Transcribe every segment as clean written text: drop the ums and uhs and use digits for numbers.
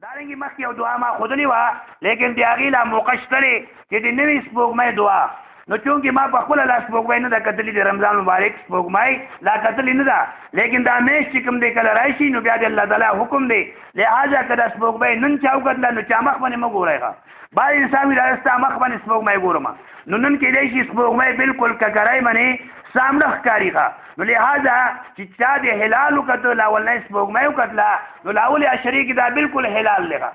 دارنګه مخکې یو دعا ما ښودلې وه، لیکن د هغې لا موقع شته دی چې د نوې سپوږمۍ دعا. نو چونکې ما په خپله لا سپوږمۍ نه ده کتلې، د رمضان مبارک سپوږمۍ لا کتلې نه ده، لیکن دا میاشت چې کوم دی کله راشي نو بیا د الله تعالی حکم دی. لهذا که دا سپوږمۍ نن چا وکتله نو چا مخ باندې مه ګورئ. ښه بعض انسان وي دا ستا مخ باندې سپوږمۍ ګورم، نو نن کېدای شي سپوږمۍ بالکل ککرۍ باندې سامړه ښکاري. ښه نو لهذا چې چا د هلال وکتل، اولنۍ سپوږمۍ وکتله، نو لاولې عشرې کې دا بالکل هلال دی. ښه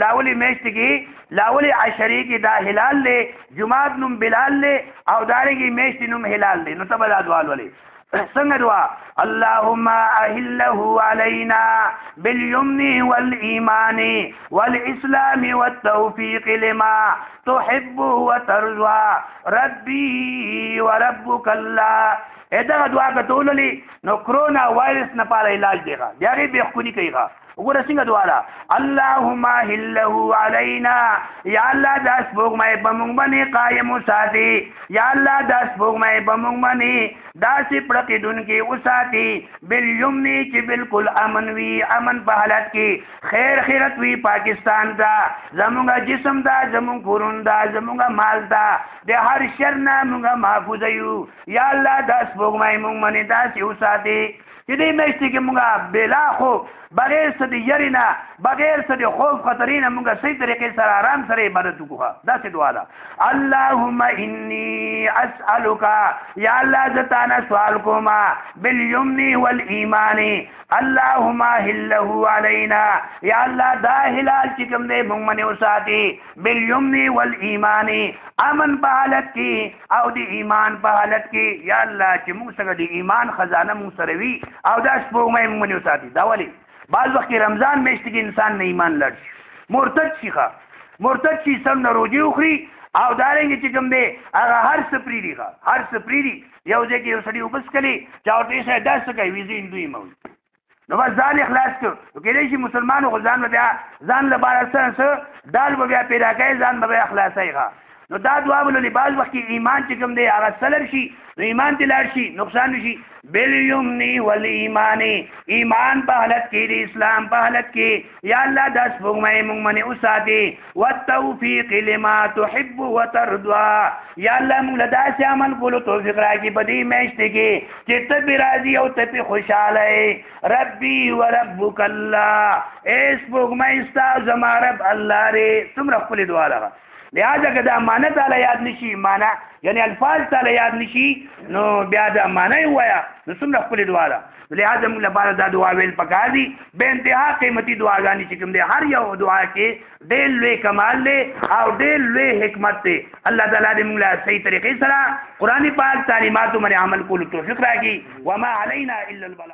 لاولې میاشت کې لاولې عشرې کې دا هلال دی، جماعت نوم بلال دی او دارنګې میاشتې نوم هلال دی. نو ته به دا دعا لولې. څنګه دعا؟ اللهم اهله علينا باليمن والإيمان والإسلام والتوفيق لما تحب وترضى ربي وربك الله. دغه دعا که ته ولولې نو کرونا وایرس نه پاره علاج دی. ښه بیا یې بېخکوني کوي. ښه وګوره څنګه دعا ده، اللهم اهله علينا، یا الله دا سپوږمۍ په موږ باندې قایم وساتي، یا الله دا سپوږمۍ په موږ باندې داسې پړقېدونکې وساتي، بالیمن چې بالکل امن وي، امن په حالت کې خیر خیرت وي پاکستان ته، زموږ جسم ده، زموږ کورونه ده، زموږ مال ده، د هر شر نه موږ محفوظ یو. یا الله دا سپوږمۍ موږ باندې داسې وساتي چې دې میاشتې کې موږ بلا خو بغیر څه د یرې نه، بغیر څه د خوف خطرې نه موږ صحیح طریقې سره آرام سره عبادت وکړو. داسې دعا ده، اللهم انی اسألک، یا الله زه تا نه سوال کوم بالیمن والایمان، اللهم اهله علینا، یا الله دا هلال چې کوم دی موږ باندې وساتي بالیمن والایمان، امن په حالت کې او د ایمان په حالت کې. یا الله چې موږ سره د ایمان خزانه موږ سره وي او دا سپوږمۍ موږ باندې وساتي. دا ولې بعض وخت کې رمضان میاشت کې انسان نه ایمان لړ شي، مرتد شي، ښه مرتد شي، سم نه روژې وخوري او دارنګې چې کوم دی هغه هر څه پرېږدي. ښه هر څه پرېږدي. یو ځای کې یو سړي اوبه څښلې، چا ورته ویل دا څه کوې؟ وایي زه هندو یم. نو بس ځان یې خلاص کړ. نو کېدای شي مسلمانو خو ځان به بیا ځان لپاره څه څه ډال به بیا پیدا کوي، ځان به بیا خلاصوي. ښه نو دا دعا به لولي. بعض وخت کې ایمان چې کوم دی هغه سلب شي، نو ایمان دې لاړ شي، نقصان شي. بالیمن والایمان، ایمان په حالت کې، د اسلام په حالت کې، یا الله دا سپوږمۍ موږ باندې وساتي، والتوفیق لما تحب وترضى، یا الله موږ له داسې عمل کولو توفیق راکړي په دې میاشت کې چې ته پرې راضي او ته پرې خوشحاله یې. ربي وربک الله، ای سپوږمۍ ستا زما رب الله دی. څومره ښکلې دعا ده. لہذا که دا معنی تعالی یاد نشي، معنی یعنی الفاظ تعالی یاد نشي، نو بیا دا معنی وایا نو څومره ښکلې دعا ده. لہذا موږ لپاره دا دعا ویل پکار دي. بې انتها قیمتي دعاګانې چې کوم دی، هر یو دعا کې ډېر لوی کمال دی او ډېر لوی حکمت دی. الله تعالی دې موږ له صحیح طریقې سره قرآن پاک تعلیماتو باندې عمل کولو توفیق راکړي. وما علینا الا البلاغ.